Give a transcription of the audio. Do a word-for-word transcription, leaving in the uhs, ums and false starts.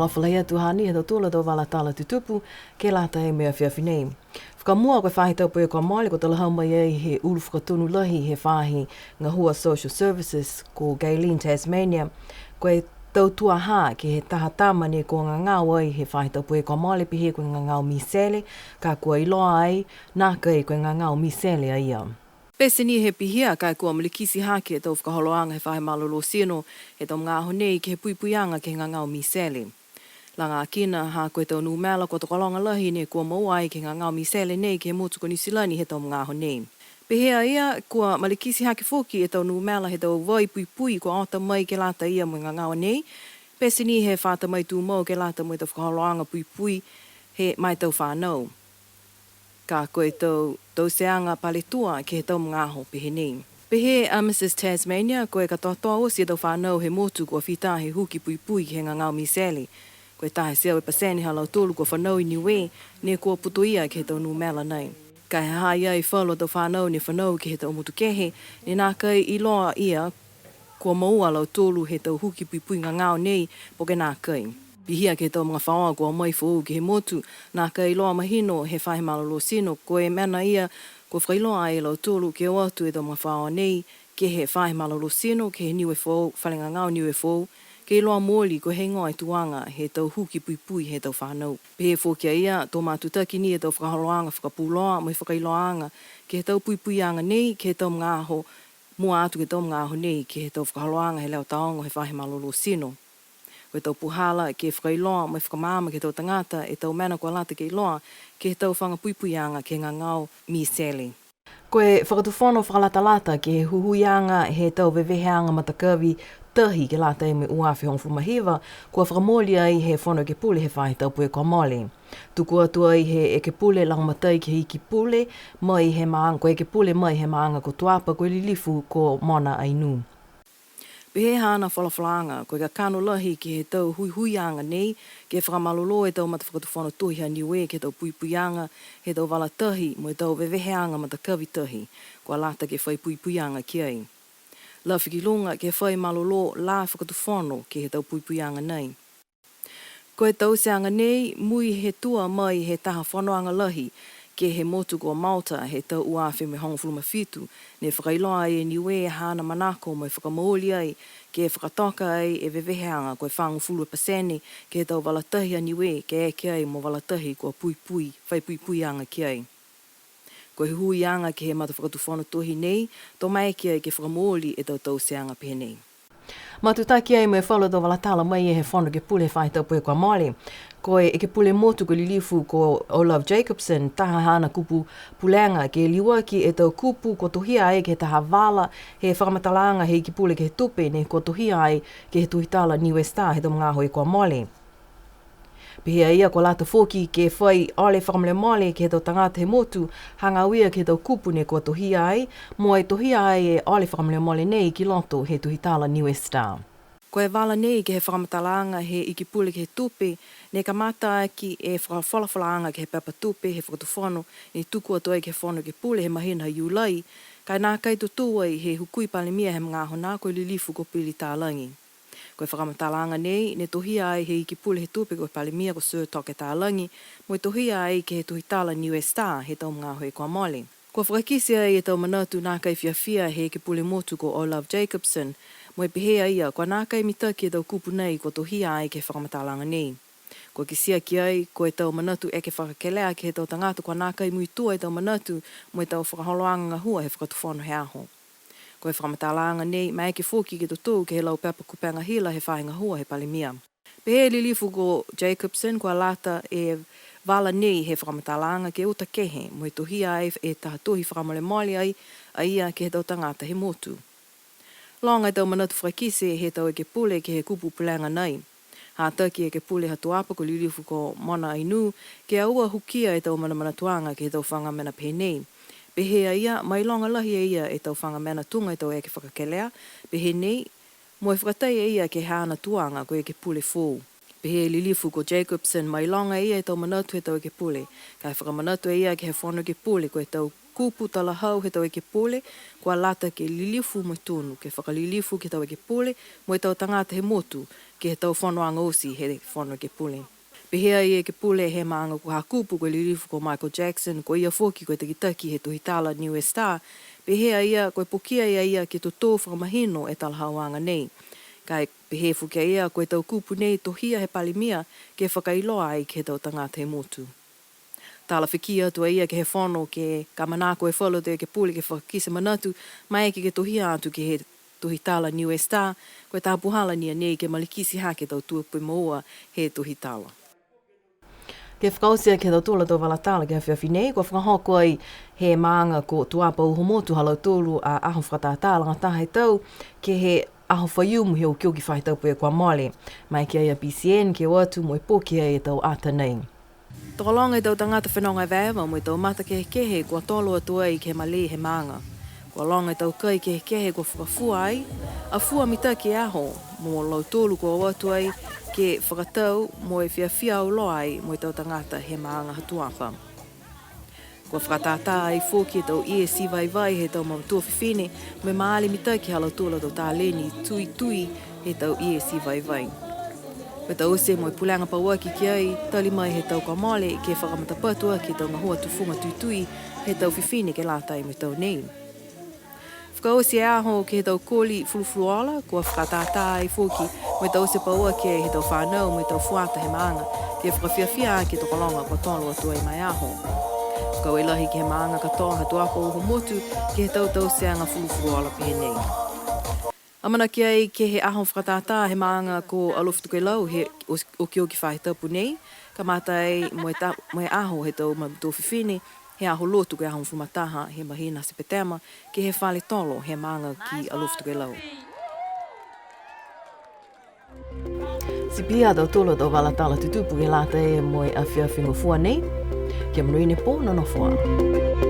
Fakaalofa lahi atu, hanei ha tautolu a tau vala tala tutupu ke lata mo e afiafi nei. Fakamua, ko e faahi tapu kua mole, kua talahau mai ai he ulu fakatonu lahi he faahi gahua social services, ko Gaylene Tasmania, ko e tau tuaha ke he taha tama ne kua gagao ai he faahi tapu kua mole, pehē ko e gagao misele, ka kua iloa ai nākai ko e gagao misele a ia. Pete ni he pihia, ka e kua malikiti hake e tau fakaholoaga he faahi malolō tino he tau magaaho nei ke he puipuiaga ke he gagao misele. Lagakina ha ko e tau numela kua tokologa lahi ne kua moua ai ke he gagao misele nei ke he motu ko Niu Silani he tau magaaho nei. Pehē a ia, kua malikiti hake foki e tau numela he tau vai puipui kua ota mai ke lata ia mo e gagao nei, pete ni he fata mai tumau ke lata mo e tau fakaholoaga puipui he ma e tau fanau. Ka ko e tau, tauteaga paletua ke he tau magaaho pehē nei. Pehē a Mrs Tasmania, ko e katoatoa oti e tau fanau he motu kua fita he huki puipui ke he gagao misele. Ko e taha e teau e pasene ha lautolu kua fanau i Niue, ne kua putoia ke he tau numela nei. Ka e ha ha i ai falu a tau fanau ne fanau ke he tau motu kehe, ne nākai iloa ia kua moua a lautolu he tau huki puipui gagao nei, po ke nākai. Pihia ke he tau magafaoa kua o mai foou ke he motu, nākai iloa mahino he faahi malolō tino, ko e mena ia kua fakailoa ai e lautolu ke o atu e tau magafaoa nei ke he faahi malolō tino, ke he Niue Foou, fale gagao Niue Foou, ke iloa mooli ko e heigoa e tuaga he tau huki puipui he tau fanau. Pehē foki a ia, to matutaki ni e tau fakaholoaga fakapuloa mo e fakailoaaga ke he tau puipuiaga nei ke he tau magaaho, mua atu ke he tau magaaho nei ke he tau fakaholoaga he leo taogo he faahi malolō tino. Ko e tau puhala ke fakailoa mo e fakamaama ke he tau tagata e tau mena kua lata ke iloa ke he tau faga puipuiaga ke he gagao misele. Ko e Fakatufono fakalatalata ke he huhuiaga he tau veveheaga matakavi tahi ke lata mo e ua afe hogofulu ma hiva, kua fakamooli ai he Fono Ekepule he faahi tapu kua mole. Tuku atu ai he Ekepule lagomatai ke he Iki Pule mai he maaga, ko e Ekepule mai he maaga ko Tuapa, ko e Lilifu ko Mona Ainuu. Pehē haana folafolaaga, ko e kakano lahi ke he tau huihuiaga nei, ke fakamalolō e tau matafakatufono tohi ha Niue ke he tau puipuiaga he tau vala tahi mo e tau veveheaga matakavi tahi kua lata ke fai puipuiaga ki ai. Lafi ki luga ke fai malolō la fakatufono ke he tau puipuiaga nei. Ko e tauteaga nei, mui he tua mai he taha fonoaga lahi ke he motu ko Malta he tau ua afe mo e hogofulu ma fitu, ne fakailoa ai e Niue e haana manako mo e fakamooli ai, ke fakatoka ai e veveheaga ko e fagofulu e pasene ke he tau vala tahi a Niue, ke eke ai mo vala tahi kua puipui, fai puipuiaga ki ai. Ko e huiaga ke he matafakatufono tohi nei, to maeke ai ke fakamooli e tau tauteaga pehē nei. Matutaki ai mo e falu tau vala tala mai he Fono Ekepule he faahi tapu kua mole. Ko e Ekepule motu ko e Lilifu ko O'Love Jacobsen, taha haana kupu pulega ke liuaki e tau kupu kua tohia ai ke he taha vala he fakamatalaaga he Iki Pule ke he Tupe ne kua tohia ai ke he Tohi Tala Niue Star he tau magaaho kua mole. Pehē a ia kua lata foki ke fai ole fakamolemole ke he tau tagata he motu, hagaao ia ke he tau kupu ne kua tohia ai, mo e tohia ai e ole fakamolemole nei ki loto he Tohi Tala Niue Star. Ko e vala nei ke he fakamatalaaga he Iki Pule ke he Tupe, ne kamata aki e fakafolafolaaga ke he pepa tupe he Fakatufono, ne tuku atu ai ke he Fono Ekepule he mahina ha Iulai, ka e nākai tutū ai he hukui Palemia he magaaho nā ko e Lilifu ko Pili Talagi. Ko e fakamatalaaga nei, ne tohia ai he Iki Pule he Tupe ko e Palemia ko Sir Toke Talagi, mo e tohia ai ke he Tohi Tala Niue Star he tau magaaho kua mole. Kua fakakite ai e tau manatu nākai fiafia he Ekepule motu ko O'Love Jacobsen, mo e pehē a ia kua nākai mitaki e tau kupu nei kua tohia ai ke he fakamatalaaga nei. Kua kitia ki ai, ko e tau manatu eke fakakelea ke he tau tagata kua nākai muitua e tau manatu mo e tau fakaholoaga gahua he Fakatufono he aho. Ko e fakamatalaaga nei, maeke foki ke totou ke he lau pepa kupega hila he faahi gahua he Palemia. Pehē e Lilifu ko Jacobsen kua lata e vala nei he fakamatalaaga ke uta kehe, mo e tohia ai e taha tohi fakamolemole ai, a ia ke he tau tagata he motu. Loga e tau manatu fakakite he tau Ekepule ke he kupu pulega nei. Hataki e Ekepule ha Tuapa ko e Lilifu ko Mona Ainuu, ke aua hukia e tau manamanatuaga ke he tau faga mena pehē nei. Pehē a ia, mailoga lahi e ia e tau faga mena tuga e tau eke fakakelea pehē nei, mo e fakatai e ia ke he haana tuaga ko e Ekepule foou. Pehē e Lilifu ko Jacobsen, mailoga e ia e tau manatu he tau Ekepule, ka e fakamanatu e ia ke he Fono Ekepule, ko e tau kupu talahau he tau Ekepule, kua lata ke lilifu mo e tonu, ke fakalilifu ke he tau Ekepule, mo e tau tagata he motu, ke he tau fonoaga oti he Fono Ekepule. Pehē a ia e Ekepule he maaga ko Hakupu ko e Lilifu ko Michael Jackson, ko ia foki ko e takitaki he tohi tala Niue Star, pehē a ia ko e pokia e ia ke totō fakamahino e talahauaga nei. Ka e pehē foki a ia ko e tau kupu nei tohia he Palemia ke fakailoa ai ke he tau tagata he motu. Talafekia atu a ia ke he fono ke ka manako e falu a tau ekepule ke fakakite manatu, maeke ke tohia atu ke he tohi tala Niue Star, ko e taha puhala ni a nei ke malikiti hake e tau tupe moua he tohi tala. Ke fakaoti aki e tau tula tau vala tala ke he afiafi nei, kua fakahoko ai he maaga ko Tuapa Uhomotu ha lautolu a aho fakatātā lagataha he tau, ke he aho Faiumu he okioki faahi tapu kua mole. Maeke ai a B C N ke o atu mo e poki ai e tau ata nei. Tokologa e tau tagata fenoga evaeva mo e tau mata kehekehe kua tolo atu ai ke he malē he maaga. Kua loga e tau kai kehekehe kua fakafua ai, afua mitaki e aho, mo lautolu kua o atu ai ke fakatau mo e fiafia auloa ai mo e tau tagata he maaga ha Tuapa. Kua fakatātā ai foki e tau ie ti vaivai he tau mamatua fifine, mo e maali mitaki ha lautolu a tau taleni tuitui he tau ie ti vaivai. Ko e taute mo e pulega pauaki ki ai, tali mai he tau kua mole, ke fakamatapatu aki e tau gahua tufuga tuitui he tau fifine ke lata ai mo e tau nei. Fakaoti e aho ke he tau koli fulufuluola, kua fakatātā ai foki mo e taute pauaki he tau fanau mo e tau fuata he maaga, ke fakafiafia aki e tokologa kua tolo atu ai ma e aho. Fakaaue lahi ke he maaga katoa ha Tuapa Uhomotu ke he tau tauteaga fulufuluola pehē nei. Amanaki ai ke he aho fakatātā he maaga ko Alofi Tokelau he o-, okioki faahi tapu nei, kamata ai mo e ta-, mo e aho he tau mamatua fifine, he aho Lotu ko e aho hogofulu ma taha he mahina Sepetema, ke he fale tolo he maaga ki Alofi Tokelau. Ti pihia ha tautolu a tau vala tala tutupu ke lata mo e afiafi Gofua nei. Kia monuina e pō, nonofo ā.